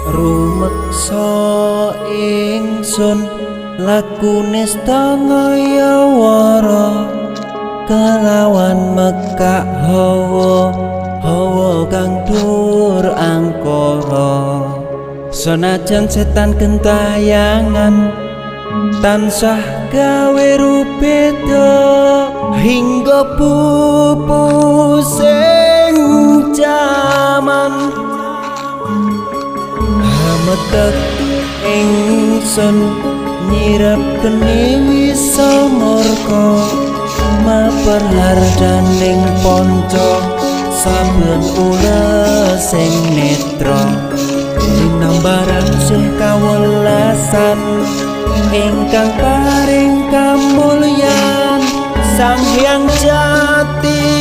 Rumeksa ingsun lakune stangayawara kelawan mekak hawa hawa kang dur angkara. Senajan setan gentayangan tansah gawe rubeda hingga pupusing jaman. Hametek ingsun nyirep geni wisa murka maper hardaning ponco saben ulesing netra. Linambaran sih kawelasan ingkang paring kamulyan Sang Hyang Jati.